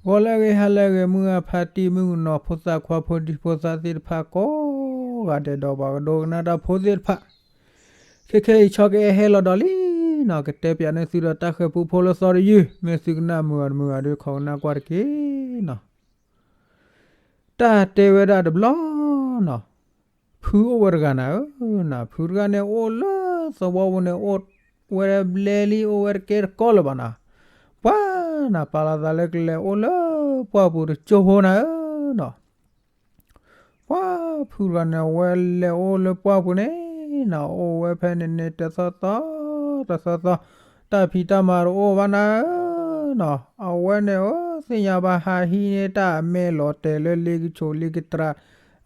ဂီၤလၢအဂ့ၤ ဟါလၢအဂ့ၤ မုၢ်ဂၢ်ဖါတံၢ် မုၣ်ကနီၤဖိသၣ်ခွါဖိဒံဖိသၣ်သ့ၣ်တဖၣ်ကိးဂၤဒဲး ဒီးပှၤကဒိကနၣ်တၢ်ဖိသ့ၣ်တဖၣ်, ခဲခဲအံၤဆီကအဲၣ်ဟဲလီၤဒီးလံနီၤ, ကတဲပၠးန့ၢ်သုဒီးတၢ်ဃဲၤပူဖိလၢသီတယုၢ်, မ့ၢ်သုကနၣ်မုာ်ဂ့ၤတမုာ်ဂ့ၤဒီး ခိးကနၣ်ကွၢ်တက့ၢ်နီၤ. တၢ်တဲဝဲဒၣ်တဘျီနီၤ, ဖုအိၣ်ဝဲတဂၤနၤဧၢနီၤ, ဖုတဂၤန့ၣ်အိၣ်လၢသဝီပူၤန့ၣ် အိၣ်ဝဲဘျဲလံ အိၣ်ဝဲတကဲတကီလၢၤဘၣ်နီၤ. ပှၤနီၤ ပာ်လီၤသးလၢကလဲၤအိၣ်လၢပှၢ်ပူၤတကၠိဖိနၤဧၢနီၤ. ပှၤဖုတဂၤန့ၣ် အဝဲလဲၤအိၣ်လၢပှၢ်ပူၤန့ၣ်နီၤ, အိၣ်ဝဲဖဲန့ၣ်န့ၣ် တသီသီ တသီသီ, တၢ်ဖံးတၢ်မၤတအိၣ်ဘၣ်နၤဧၢနီၤ. အဝဲန့ၣ်ဧၢ သ့ၣ်ညါဘၣ် ဟးဟံးန့ၢ်တၢ်အမဲာ်လီၤတဲာ်လၢလ့ကဆိးလ့ကတြး,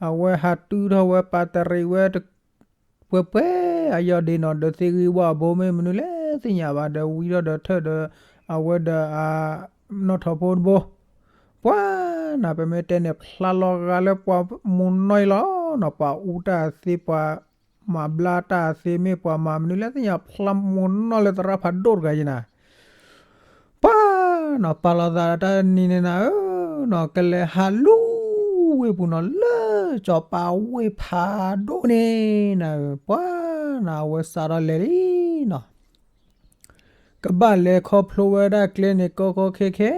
အဝဲဟးတုထီၣ်ဝဲ ပာ်တရံးဝဲ ပှဲၤပှဲၤအယီၢ်ဒ့နီၤ, ဒီးသ့ၣ်ဂံၢ်ဝၣ်အဘိမ့ၢ်မနုၤလဲၣ်သ့ၣ်ညါဘၣ်, ဒီးဝံထီၣ်ဒီးထၢၣ်ဒီး အဝဲဒီးအ နီၣ်ထီၣ်ဖိတဘိ, ပှၤနီၤ ပမ့ၢ်တဲန့ၣ် ဖျါလီၤဂာ်လၢပှၤမိၢ်နီၢ်အံၤလီၤနီၤ, ပှၤအူတၢ်သ့ ပှၤမၤဘျါတၢ်သ့ မ့ၢ်ပှၤမၤမနုၤလဲၣ်သ့ၣ်ညါ ဖျါမိၢ်နီၢ်လၢသရၣ်ဖးဒိၣ်တဂၤယဲနၤ. ပှၤနီၤ ပာ်လီၤသးတၢ်နံၤန့ၣ်နၤဧၢနီၤ, ကလဲၤဟးလူၤဝ့ၢ်ပူၤနီၤ, လၢစီၤပၤဝ့ၢ်ဖးဒိၣ်န့ၣ်နၤဧၢ, ပှၤနီၤ အဝဲစးထီၣ်လဲၤလံနီၤ. ကဘၣ်လဲၤခီဖျိဝဲဒၣ်ကျဲန့ၣ် ကီကီခဲခဲ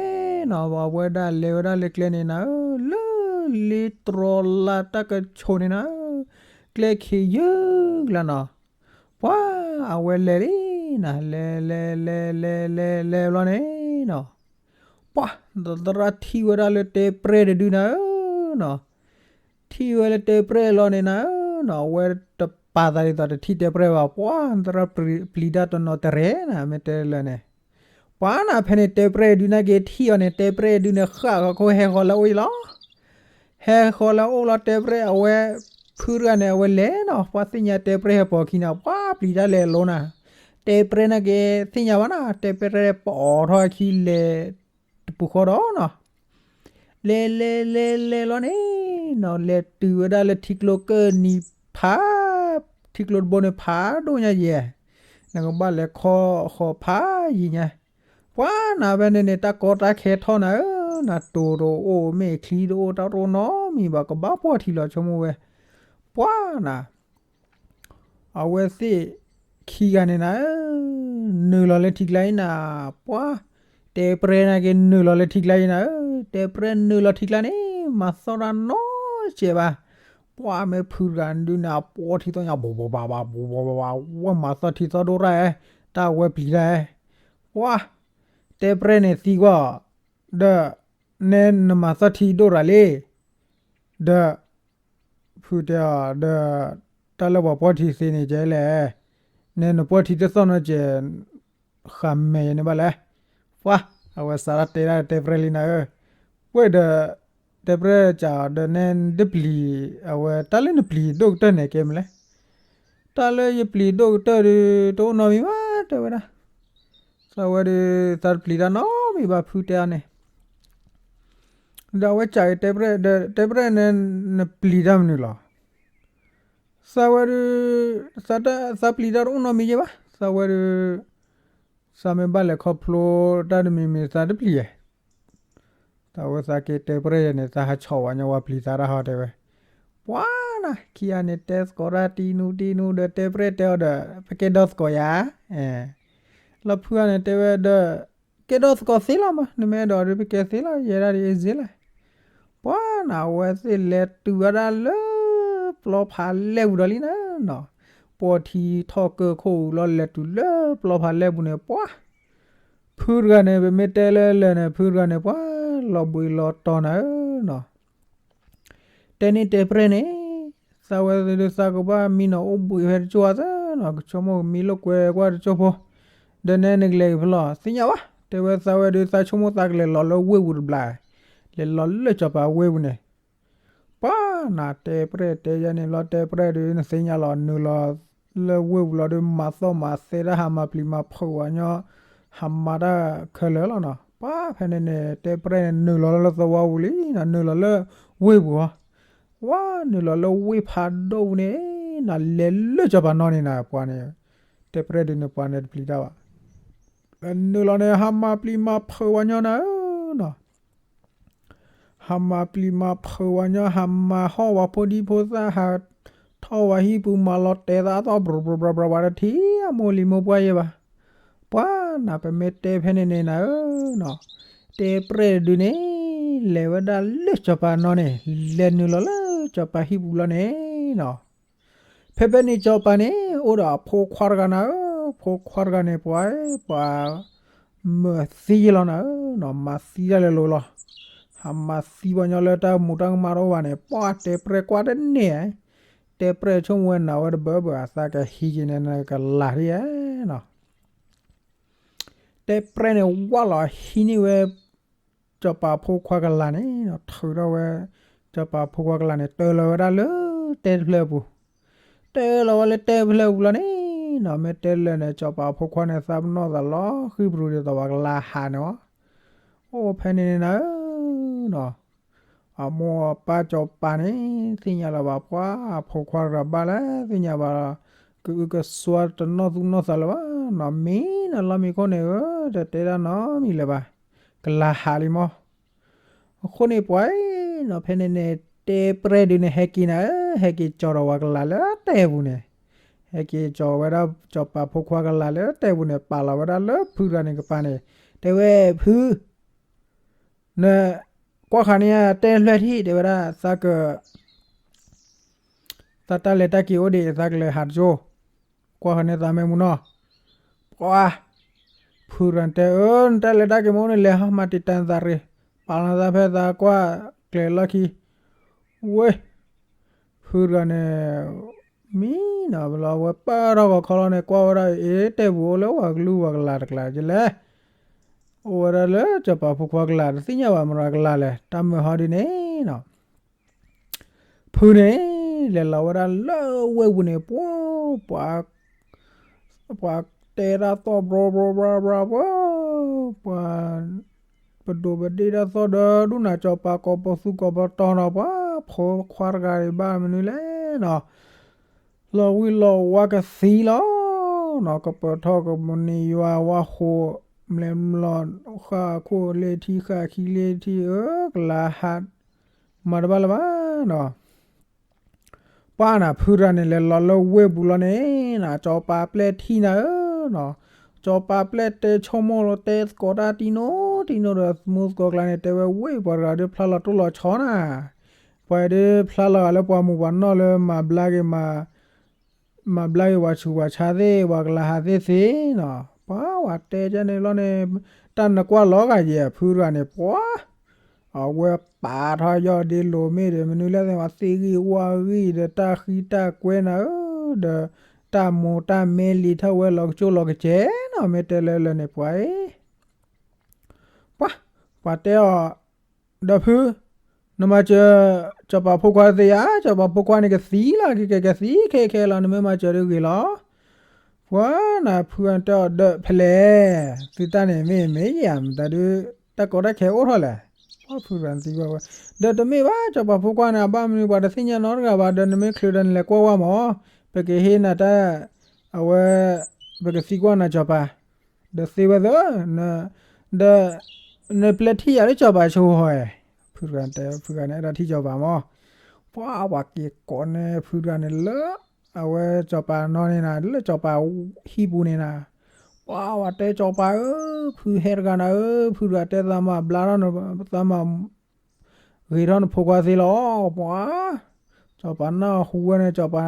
နီၤ, အဝဲဒၣ်လဲၤဝဲဒၣ်လၢကျဲန့ၣ်နၤဧၢ, လၢလ့တြီလါတၢ်ကဆိးန့ၣ်နၤဧၢ, ကျဲခံးယုၢ်ကျါနီၤ. ပှၤအဝဲလဲၤလံနီၤ, လဲၤလဲၤလဲၤလဲၤလဲၤလဲၤဘျီန့ၣ်နီၤ, ပှၤ သရၣ်ထံၣ်ဝဲဒၣ်လၢတဲပြဲၢ်တဒုနၤဧၢနီၤ. ထံၣ်ဝဲလၢတဲပြဲၢ်လီၤန့ၣ်နၤဧၢနီၤ, အဝဲတပာ်သးဒ်သိးတထံၣ်တဲပြဲၢ်ဘၣ်, ပှၤသရၣ်ပျံၤတၢ်တနီၤတရဲၣ်နၤ, မ့ၢ်တဲလၢာ်န့ၣ် ပှၤနၤ ဖဲန့ၣ်တဲပြဲၢ်ဒုးနာ်က့ၤထံၣ်အီၤန့ၣ်, တဲပြဲၢ်ဒုးန့ၣ် ဃၣ်ဃီခိၣ်ဟဲဃီၤလၢအအိၣ်အံၤလီၤ. ဟဲဃီၤလၢအအိၣ်လီၤ တဲပြဲၢ်အဝဲ, ဖုတဂၤန့ၣ် အဝဲလဲၤနီၤ, ပှၤသ့ၣ်ညါတဲပြဲၢ်ဟဲပိာ်ခံနၤ, ပှၤပျံၤတၢ်လဲၤအလိၤနၤ, တဲပြဲၢ်နာ်က့ၤသ့ၣ်ညါဘၣ်နၤ, တဲပြဲၢ်ပိာ်ထီၣ်အခံလဲၤ တပူၤဃီဒီးနီၤ လဲၤလဲၤလဲၤလဲၤလီၤန့ၣ်နီၤ, လဲၤတုၤဝဲဒၣ်လၢထံကျိကၢၢ်နံၤဖး, ထံကျိတဘိန့ၣ်ဖးဒိၣ်ညါယဲၢ်, နကဘၣ်လဲၤခီဃီၤဖးယံၤညါ, ပှၤနၤဖဲန့ၣ်န့ၣ် တၢ်ကီတၢ်ခဲထီၣ်နၤဧၢ, နတိၤတအိၣ် မ့ၢ်ချံတအိၣ် တၢ်တအိၣ်နီတမံၤဘၣ်, ကဘၣ်ပှီၢ်ထံလီၤဆိကမိၣ်ဝဲ, ပှၤနၤ အဝဲသ့ၣ်ခံဂၤန့ၣ်နၤဧၢ, နုာ်လီၤလၢထံကျါအံၤနၤ, ပှၤ တဲပြဲၢ်နာ်က့ၤနုာ်လီၤလၢထံကျါအံၤနၤဧၢ, တဲပြဲၢ်နုာ်လီၤထံကျါန့ၣ် မၤသီၣ်တၢ်နီတစဲးဘၣ်, ပှၤမ့ၢ်ဖုတဂၤဒုးန့ၣ် အပှီၢ်ထံသီၣ်ညါ ဘိးဘိးဘၣ်ဘၣ် ဘိးဘိးဘၣ်ဘၣ်, ဝဲမၤသီၣ်ထံသီၣ်ဒိၣ်တၢ်ဧဲ, တၢ်အဝဲပျံၤတၢ်ဧဲ, ပှၤ တဲပြဲၢ်န့ၣ်သံကွၢ် ဒီး နဲနမၤသီၣ်ထံဒိၣ်ရၤလံ, ဒီး ဖုတဲအီၤ ဒီး တၢ်လၢပှၤပှီၢ်ထံသ့န့ၣ်ကဲလဲၣ်, နဲနပှီၢ်ထံတသီၣ်နီတစဲး ဃးမဲာ်ယဲန့ၣ်ဘၣ်လဲၣ်, ပှၤ အဝဲစးထီၣ်တဲဒၣ်တဲပြဲၢ်လံနၤဧၢ, ပှဲၤဒီး တဲပြဲၢ်စးဒီး နဲနတပျံၤ အဝဲ တၢ်လၢနပျံၤဒိၣ်ကတၢၢ်န့ၣ်ကဲမနုၤလဲၣ်, တၢ်လၢယပျံၤဒိၣ်ကတၢၢ်ဒီး တအိၣ်နီတမံၤဘၣ် တဲဝဲဒၣ်, သးဝဲဒီး သးတပျံၤတၢ်နီတမံၤဘၣ် ဖုတဲအီၤန့ၣ် ဒီးအဝဲစံးက့ၤတဲပြဲၢ်ဒီး တဲပြဲၢ်န့ၣ် နပျံၤတၢ်မနုၤလီၤ, သးဝဲဒီး သးပျံၤတၢ်တအိၣ်နီတမံၤယဲၢ်ဘၣ်, သးဝဲဒီး သးမ့ၢ်ဘၣ်လဲၤခီဖျိတၢ်တမံၤမံၤ သးတပျံၤဧါ, သးဝဲသးက့ၤတဲပြဲၢ်ယဲန့ၣ် သးဟးဆီၣ်ဝဲညီဝဲပျံၤသးတၢ်ဟီတဲဝဲ, ပှၤနၤ ခံဂၤန့ၣ် တဲသကိးတၢ်တံနူတံနူဒီး တဲပြဲၢ်တဲအီၤဒီး ပကဲဒီသကိးယၤ, လီၤဖုဂၤန့ၣ်တဲဝဲဒီး ကဲဒီသကိးသ့လီၤမး နမ့ၢ်အဲၣ်ဒိးဒီး ပကဲသ့လီၤ ယဲဒၣ်ဒ်အ့ၣ်စ့လီၤ, ပှၤနၤ အဝဲသ့ၣ်လဲၤတုၤဝဲဒၣ်လၢ ပျီဖးလဲၢ်ပူၤဒီးလံနၤနီၤ, ပှီၢ်ထံထီၣ်ကၢၢ်ခိၣ်အူလီၤလဲၤတုၤလၢပျီဖးလဲၢ်ပူၤန့ၣ် ပှၤ ဖုတဂၤန့ၣ် ပမ့ၢ်တဲလၢလၢာ်န့ၣ် ဖုတဂၤန့ၣ် ပှၤလီၤဘှံးလီၤတီၤနၤဧၢနီၤ, တဲန့ၢ်တဲပြဲၢ်န့ၣ်, သးဝဲသ့ၣ်ဒုးသးကဘၣ်မံနီၤအိၣ်ဘှံးဖဲတကၠိၢ်သၢနီၤ ကဆိကမိၣ်ကမံလိာ်ကွဲကွၢ်တကၠိၢ်ဖိ, ဒီးနဲနကလဲၤက့ၤဖဲလဲၣ် သ့ၣ်ညါဘၣ် တဲဝဲသးဝဲဒုး သးဆိကမိၣ်သးကလဲၤလီၤလၢဝ့ၢ်ပူၤတဘျီ, လဲၤလီၤလၢစီၤပၤဝ့ၢ်ပူၤန့ၣ် ပှၤနၤ တဲပြဲၢ်တဲယဲန့ၣ်လီၤ တဲပြဲၢ်ဒုး နသ့ၣ်ညါလီၤ နုာ်လီၤလၢဝ့ၢ်ပူၤလီၤဒီး မၤသီၣ်မၤသဲတၢ်ဟးမၤပျံၤမၤဖုးဝဲညီ ဟးမၤတၢ်ခဲလၢာ်လီၤနီၤ ပှၤဖဲန့ၣ်န့ၣ် တဲပြဲၢ်န့ၣ် နုာ်လီၤလၢသဝီပူၤလံနီၤ နုာ်လီၤလၢဝ့ၢ်ပူၤအီၤ, ပှၤနုာ်လီၤလၢဝ့ၢ်ဖးဒိၣ်ပူၤန့ၣ်နၤ လဲၤလၢစီၤပၤနီၤန့ၣ်နၤ ပှၤန့ၣ် တဲပြဲၢ်ဒုးန့ၣ် ပှၤန့ၣ်တပျံၤတၢ်ဘၣ် နုာ်လီၤန့ၣ် ဟးမၤပျံၤမၤဖုးဝဲညီနၤဧၢနီၤ, ဟးမၤပျံၤမၤဖုးဝဲညီ ဟးမၤဟီၣ်ဝဲဖိဒံဖိသၣ် ဟးထီၣ်ဝဲဟံၣ်ပူၤ မၤလီၤတဲာ်သးအသီၣ် ဘြီဘြီဘြီဘြီဝဲ တထံၣ်အမိၢ်လံၤမိၢ်ပှၢ်ယဲဘၣ်. ပှၤနၤ ပမ့ၢ်တဲဖဲန့ၣ်န့ၣ်နၤဧၢနီၤ, တဲပြဲၢ်တဒုန့ၣ် လဲၤဝဲဒၣ်လၢစီၤပၤနီၤန့ၣ်, လဲၤနုာ်လီၤလၢစီၤပၤဟံၣ်ပူၤလီၤန့ၣ်နီၤ. ဖဲဖဲန့ၣ်စီၤပၤန့ၣ် အိၣ်ဒီးအဖိခွါတဂၤနၤဧၢ, ဖိခွါတဂၤန့ၣ် ပှၤ ပှၤ မၤသံယဲလီၤနၤဧၢနီၤ, မၤသံဒၣ်လဲာ်လိၤလီၤ. ဟးမၤသံပှၤညီလၢတၢ်မူးတၢ်ကမၣ်တအိၣ်ဘၣ်န့ၣ် ပှၤတဲပြဲၢ်ကွၢ်တန့ၢ်, တဲပြဲၢ်ဆိကမိၣ်ဝဲနၤဝဲတဘၢဘၢ အသးကဟံးက့ၤန့ၣ် နကလၤဒ်ဧါနီၤ. တဲပြဲၢ်န့ၣ် ဝၢ်လီၤဟံးန့ၢ်ဝဲ စီၤပၤဖိခွါကလၤန့ၣ် ထုးထီၣ်ဝဲ စီၤပၤဖိခွါကလၤန့ၣ် တၢလီၤဝဲဒၣ်လၢတဲတဖျၢၣ်အပူၤ, တၢလီၤဝဲလၢတဲတဖျၢၣ်အပူၤလီၤန့ၣ်နီၤ. မ့ၢ်တဲလၢာ်န့ၣ် စီၤပၤဖိခွါန့ၣ် သးပနီၣ်သးလီၤဃံပရူၤဒ်သိးပှၤကလၤဟးန့ၣ်လီၤ. အိၣ်ဖဲန့ၣ်န့ၣ်နၤဧၢ နီၤ, အမိၢ်အပၢ်စီၤပၤန့ၣ် သ့ၣ်ညါလၢၤဘၣ် ပှၤအဖိခွါတဂၤဘၣ်လဲၣ် သ့ၣ်ညါဘၣ်လီၤ, ကအုကစွါတနီၢ်သူၣ်နီၢ်သးလၢၤဘၣ်နီၤ, မ့ၢ်နလီၢ်မံခိၣ်န့ၣ်ဧၢ, တတဲဒၣ်နီတမံၤလၢၤဘၣ်, ကလၤဟးလံမီၢ်. အဃိန့ၣ်ပှၤနီၤ ဖဲန့ၣ်န့ၣ် တဲပြဲၢ်ဒုန့ၣ် ဟဲက့ၤနၤဧၢ, ဟဲက့ၤကၠီၤဒီးပှၤကလၤလၢတဲပူၤန့ၣ်, ဟဲက့ၤကၠီၤဝဲဒၣ်စီၤပၤဖိခွါကလၤလၢတဲပူၤန့ၣ် ပာ်လီၤဝဲဒၣ်လၢဖုတဂၤန့ၣ်ကပၤန့ၣ်, တဲဝဲဖု န ကွၢ်ဃာ်န့ၢ်ယတဲတဖျၢၣ်ထံၣ် တဲဝဲဒၣ် သးက သးတၢ်လဲၤတၢ်က့ၤအိၣ်ဒံး သးကလဲၤဟးတကၠိ, ကွၢ်ဃာ်န့ၢ်သးမ့ၢ်မူနီၤ. ပှၤ ဖုတဂၤန့ၣ်တဲ အၢ နတၢ်လဲၤတၢ်က့ၤမ့ၢ်အိၣ်န့ၣ် လဲၤဟီမၤတံာ်တာ်နသးရ့ၣ်, ပာ်လီၤနသးဖဲသးကွၢ်ကျဲၤလီၢ်ခံ, ဝ့ၢ် ဖုတဂၤန့ၣ် မံနီၤ လီၤဝဲပၢၢ်ထီၣ်ဂီၤခီလီၤန့ၣ် ကွၢ်ဝဲဒၣ်အ့ တဲပူၤအိၣ်လၢပှၤကလုာ်ပှၤကလၤတကျါကလဲၣ်, အိၣ်ဝဲဒၣ်လၢစီၤပၤဖိခွါကလၤ တသ့ၣ်ညါဘၣ်မတၤကလၤလဲၣ်, တၢ်မုာ်ဟီဒ်န့ၣ်နီၤ. ဖုန့ၣ် လဲၤလီၤဝဲဒၣ်လၢဝ့ၢ်ပူၤန့ၣ် ပှၤ ပှၤ ပှၤတဲတၢ်သီၣ်ဘြီဘြီဘြီဘြီ ပှၤ ပှၤ ပဒိးပဒ့ၣ်တၢ်သီၣ်ဒီး ဒူၣ်နၤစီၤပၤကိးပသူကိးပတီၤနီၤ, ပှၤဖိခွါတဂၤဒံးဘၣ်မနုၤလဲၣ်နီၤ, လီၤဝံၤလီၤဝါကသံလီၤနီၤ, ကပၢၤထီၣ်ကမနံၤယွၤဝါဃိး မျဲၢ်မျီၢ် ဃၣ်ခိၣ်လ့ထံ ဃၣ်ခံလ့ထံ အၢ ကလၤဟး မၤတဘၣ်လၢၤဘၣ်နီၤ. ပှၤနၤ ဖုတဂၤန့ၣ် လဲၤလီၤလၢဝ့ၢ်ပူၤလီၤန့ၣ်နီၤ, စီၤပၤပျဲၢ်ထံၣ်နၤဧၢနီၤ, စီၤပၤပျဲၢ်တဲဆိကမိၣ်လီၤ တဲသကိးတၢ်တံၢ်နိတံၢ်နိဒီး သမူသကိးကျါန့ၣ် တဲဝဲ ဝ့ၢ်ပှၤတဂၤဒုးဖျါလီၤတိၢ်လီၤဆီနၤ, ပှၤဒုးဖျါလီၤဂာ်လၢပှၤမူးပှၤနီၢ်လၢမၤဘျါက့ၤ မၤဘျါက့ၤပှၤဆူးပှၤဆါသ့ၣ် ပှၤကလၤဟးသ့ၣ်သ့နီၤ, ပှၤဝဲတဲကန့ၣ်လီၤန့ၣ်, တၢ်နကွၢ်လီၤဂာ်ယဲၢ် ဖုတဂၤန့ၣ် ပှၤ အဝဲပာ်ထီၣ်ယီၢ်ဒ့လိာ်မ့ၢ်ဒီး မနုၤလဲၣ်သ့ၣ် ပှၤသ့ၣ်ဂံၢ်ဝၣ်ဂံၢ်ဒီး တၢ်ဃံတၢ်ကွဲနၤဧၢ, ဒီးတၢ်မိၢ်တၢ်မဲလံၤထီၣ်ဝဲလီၤကစိၢ်လီၤကစဲးနီၤ, မ့ၢ်တဲလၢလၢန့ၣ် ပှၤအံၤ ပှၤ ပှၤတဲအီၤ, ဒီးဖု နမၤစၢၤ စီၤပၤဖိခွါသ့ဧါ, စီၤပၤဖိခွါန့ၣ်ကသံလီၤ ကကဲကသံခဲခဲလီၤ နမ့ၢ်မၤစၢၤဒုးဂ့ၤလီၤ. ပှၤနၤ ဖုတဂၤန့ၣ်တဲအီၤ ဒီးဖဲလဲၣ် သုတၢ်န့ၣ်မ့ၢ်မ့ၢ်ယၤ မတၤဒုး တၢ်ကီတၢ်ခဲအိၣ်ထီၣ်လဲၣ်. ပှၤဖုတဂၤန့ၣ်သံကွၢ်ဝဲ, ဒီးတမ့ၢ်ဘၣ် စီၤပၤဖိခွါန့ၣ် အဘၣ်မနုၤပှၤတသ့ၣ်ညါနီတဂၤဘၣ်, ဒီးနမ့ၢ်ချုးဒီးနလဲၤကွၢ်ဝဲမး, ပကဟ့ၣ်နၤတၢ် အဝဲ ပကသံကွၢ်နၤစီၤပၤ ဒီးသ့ဝဲသၢ, ဒီး နပျဲထံၣ်ယၤလၢစီၤပၤဆိဟီဧဲ, ဖုတဂၤတဲ ဖုတဂၤန့ၣ် အဲၣ်ဒိးထံၣ်စီၤပၤမး, ပှၤ ပှၤက့ၤကိးန့ၢ်ဖုတဂၤန့ၣ်လၢ အဝဲစီၤပၤနီၢ်န့ၣ်နၤ လၢစီၤပၤဟံၣ်ပူၤန့ၣ်နၤ, ပှၤ ပှၤတဲစီၤပၤဧၢ, ဖုဟဲတဂၤနၤဧၢ, ဖုတဂၤတဲသးမၤဘျါထီၣ် သးမၤ ဂ့ၤထီၣ်နဖိခွါသ့လီၤ, ပှၤ စီၤပၤနၢ်ဟူဝဲန့ၣ် စီၤပၤ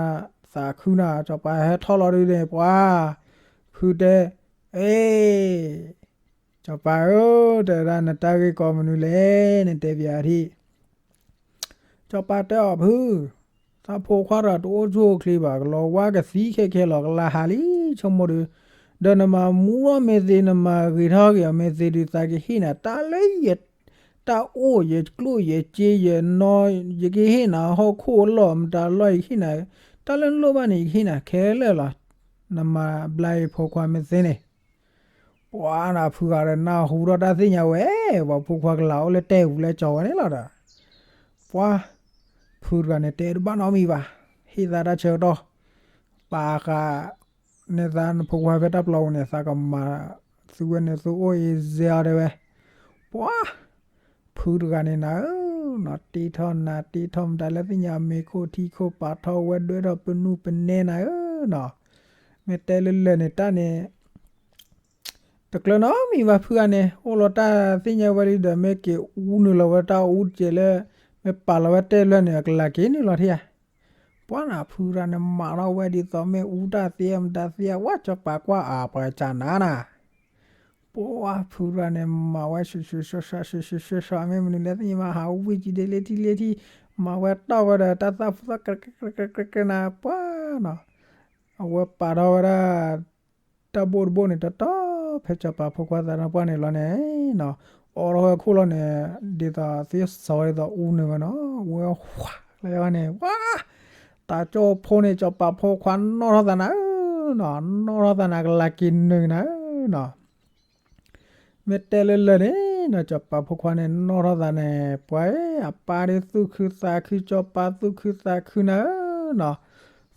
သးခုနၤ, စီၤပၤဟဲထီၣ်လီၤဒုန့ၣ် ပှၤ ဖုတဲ, အ့ စီၤပၤဧၢ, တဲဒၣ်နတၢ်ဂ့ၢ်ကီမနုၤလဲၣ်, နတဲပျးထံၣ် စီၤပၤတဲအီၤ ဖု, သးဖိခွါတဂၤတအိၣ်ဆူၣ်အိၣ်ချ့ဘၣ်, ကလီၤဝါကသံခဲခဲလီၤ, ကလၤဟးလံ, ဆိကမိၣ်ဒီး, ဒီးနမၤမူထီၣ်မ့ၢ်သ့, နမၤဂ့ၤထီၣ်က့ၤအီၤမ့ၢ်သ့ဒီး သးကဟ့ၣ်နၤ တၢ်လၢယ တၢ်အိၣ်ယကျိၣ်ယစ့ယနီၢ်, ယကဟ့ၣ်နၤဟီၣ်ခိၣ်အလီၢ်မတၤလီၢ် ယကဟ့ၣ်နၤ, တၢ်လၢနလိၣ်ဘၣ်န့ၣ် ယကဟ့ၣ်နၤခဲလၢာ်လီၤ. နမၤဘျါယဖိခွါမ့ၢ်သ့န့ၣ် ပှၤနၤ ဖုဂၤဒီးနၢ်ဟူထီၣ်တၢ်သ့ၣ်ညါဝဲ, ပှၤဖိခွါကလၤအိၣ်လၢတဲပူၤလၢကၠီၤဝဲန့ၣ်လီၤဒီး, ပှၤ ဖုတဂၤန့ၣ်တဲတဘၣ်နီတမံၤဘၣ်, ဟ့ၣ်သးတၢ်ဆၢကတီၢ်, ပာ်ဃာ်န့ၢ်သးနဖိခွါဖဲတၢ်ပျီပူၤန့ၣ် သးကမၤသုဝဲန့ၣ်သုအိၣ်အံၤစဲအီၤတဲဝဲ, ပှၤ ဖုတဂၤန့ၣ်နၤဧၢ နီၤ တ့ထီၣ်နၤတ့ထီၣ်မတၤလၢသ့ၣ်ညါ မ့ၤခိၣ်ထံခိၣ်ပာ်ထီၣ်ဝဲဒွဲထီၣ်ပနူၢ်ပနဲနၤဧၢနီၤ, မ့ၢ်တဲလၢလၢာ်န့ၣ်တၢ်န့ၣ် တကျၢၤနီတမံၤဘၣ် ဖုဂၤန့ၣ် အိၣ်လီၤတၢ်သ့ၣ်ညါဝဲလံဒီး မ့ၢ်က့ၤအူနုာ်လီၤဝဲတၢ်အူတစဲးလၢ မ့ၢ်ပာ်လီၤဝဲတဲလၢာ်န့ၣ် အကလၤက့ၤနုာ်လီၤထံဧါ. ပှၤနၤဖုဂၤန့ၣ် မၤထီၣ်ဝဲဒ်သိးမ့ၢ်အူတၢ်သ့မတၤသ့ဧါ ဝဲစီၤပၤကွၢ်အါပှၤကနၤနၤ ပှၤဖုဂၤန့ၣ် မၤဝဲဆှဲဆှဲဆှဲဆှဲဆှဲဆှဲဆှဲဆှဲ မ့ၢ်မနုၤလဲၣ်သ့ၣ်ညါ မၤဟးဝံၣ်ကံဒဲလ့ထံလ့ထံ, မၤဝဲတီၢ်ဝဲဒီးတၢ်သၣ်ဖူသၣ် ကြဲကြဲကြဲကြဲနၤ ပှၤနီၤ, အဝဲပာ်ထီၣ်ဝဲဒၣ် တၢ်ဘိၣ်တဘိၣ်န့ၣ် တီတီ ဖဲစီၤပၤဖိခွါသးဒီးပှၢ်န့ၣ်လီၤန့ၣ်နီၤ, အိးထီၣ်ဝဲခိၣ်လီၤန့ၣ် ဒ်သိးသ့စီၤဝဲဒ်သိးအူနုာ်ဝဲနီၤ, ဝဲဝါလၢန့ၣ် ဝါ တၢ်ကၠီၣ်ဖိန့ၣ် စီၤပၤဖိခွါနီၣ်ထီၣ်သးနၤဧၢနီၤ, နီၣ်ထီၣ်သးနၤ ကလၤက့ၤနုာ်နၤဧၢနီၤ. မ့ၢ်တဲလၢလၢာ်န့ၣ်နီၤ စီၤပၤဖိခွါန့ၣ် နီၣ်ထီၣ်သးန့ၣ် ပှၤအပၢ်ဒီးသူၣ်ခုသးခု စီၤပၤသူၣ်ခုသးခုနၤဧၢနီၤ,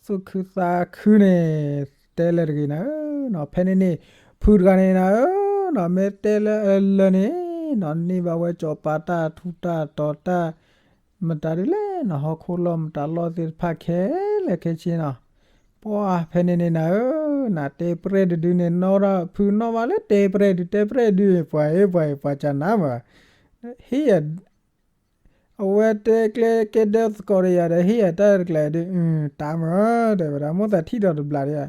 သူၣ်ခုသးခုန့ၣ် တဲလၢာ်တဂ့ၤနၤဧၢနီၤ, ဖဲန့ၣ်န့ၣ် ဖုတဂၤန့ၣ်နၤဧၢနီၤ မ့ၢ်တဲလၢလၢာ်န့ၣ်နီၤ န့ၢ်ဘၣ်ဝဲစီၤပၤတၢ်ထူးတၢ်တီၤတၢ် မတၤဒ်လဲၣ်နီၤ ဟီၣ်ခိၣ်လီၢ်မတၤလီၢ်သ့ၣ်တဖၣ်ခဲလၢာ်ခဲဆ့နီၤ, ပှၤဖဲန့ၣ်န့ၣ်နၤဧၢနီၤ တဲပရဲၣ်တဒုန့ၣ် နီၣ်ထီၣ်ဖုနီၣ်ဘၣ်လၢတဲပရဲၣ်ဒု တဲပရဲၣ်ဒု ပှၤအ့ၣ်ပှၤအ့ၣ်ပှၤကနၤမး, ဟ့ၣ်ယၤ အဝဲတဲကျဲကဲဒၢသကိးဒီးယၤဒီး ဟ့ၣ်ယၤတၢ်တကျါဒု တၢ်မၤ တဲဝဲဒၣ် မိၣ်သးထံၣ်ဒီးတဘျးဒီး ပှၤ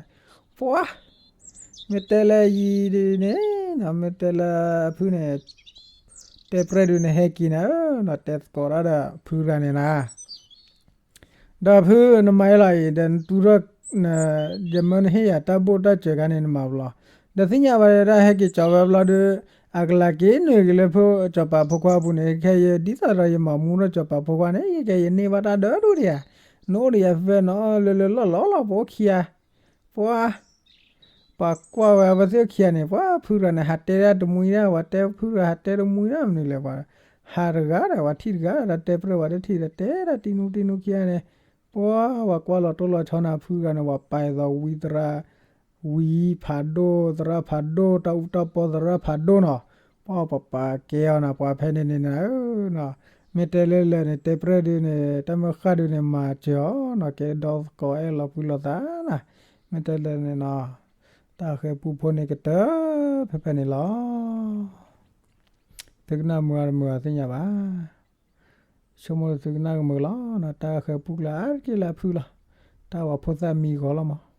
မ့ၢ်တဲလၢယံၤဒ်န့ၣ်နီၤ မ့ၢ်တဲလၢအဖုန့ၣ် တဲပရဲၣ်ဒုန့ၣ် ဟဲက့ၤနၤဧၢနီၤ တဲသကိးတၢ်ဒီးဖုတဂၤန့ၣ်နၤ ဒီးဖုနမၤအ့ၣ်လီၤအံၤ ဒီးနတူၢ်ထီၣ် ယမၢနဟ့ၣ်ယၤတၢ်ဘိၣ်တၢ်စၢၤခါန့ၣ် နမၤဘျီ, ဒီးသ့ၣ်ညါဘၣ်ဒၣ်ဟဲက့ၤကၠီၤဝဲဘျီဒီး အကလၤက့ၤနုာ်က့ၤလၢဖိ စီၤပၤဖိခွါအပူၤန့ၣ် ခဲအံၤ ဒ်သိးဒီးယမၤမူထီၣ်စီၤပၤဖိခွါန့ၣ် ခဲအံၤယန့ၢ်ဘၣ်တၢ်ဒၢဒိၣ်ဒံးဧါ, နအိၣ်ဒီးယၤဖဲဖဲနီၤ လၢလၢလီၢ်လီၢ်လီၢ် ပအိၣ်ခံဂၤ ပှၤ ပှၤကွၢ်ဝဲအဝဲသ့ၣ်အိၣ်ခံဂၤန့ၣ် ပှၤဖုတဂၤန့ၣ် ဟးတဲဒၣ်တမှံဒၣ် ပှၤတဲဖုတဂၤ ဟးတဲတမှံဒၣ်မနုၤလဲၣ် ပှၤ ဟးတဂၤဒီး ပှၤထံၣ်တဂၤဒီး တဲပြဲၢ်ပှၤတထံၣ်ဒီး တဲဒၣ်တံနူတံနူခံဂၤန့ၣ် ပှၤ ပှၤကွၢ်လီၤတိၢ်လီၤဆီနၤ ဖုတဂၤန့ၣ် ပှၤပာ်အသိးဝံသရၣ် ဝံဖးဒိၣ် သရၣ်ဖးဒိၣ် တၢ်အူတၢ်ပီသရၣ်ဖးဒိၣ်နီၤ, ပှၤပပာ်ကဲအီၤနၤ ပှၤဖဲန့ၣ်န့ၣ်နၤဧၢနီၤ, မ့ၢ်တဲလၢလၢာ်န့ၣ် တဲပြဲၢ်ဒုန့ၣ် တၢ်မၢဃာ်ဒုန့ၣ် မၤစၢၤအီၤနီၤ ကဲဒီသကိးအဲၣ်လီၤကွံလိာ်သးနၤ, မ့ၢ်တဲလၢာ်န့ၣ်နီၤ တၢ်ဃဲၤပူဖိန့ၣ်ကတၢၢ် ဖဲဖဲန့ၣ်လီၤ. သုကနၣ်မုာ်အါတမုာ်အါသ့ၣ်ညါဘၣ်. ဆိကမိၣ်လၢသုကနၣ်ကမုာ်လီၤ. တၢ်ဃဲၤပူကျါအါတက့ၢ်လၢအဖုလီၤ. တၢ်ဝဲဖိသၣ်မံဂီၤလီၤမး.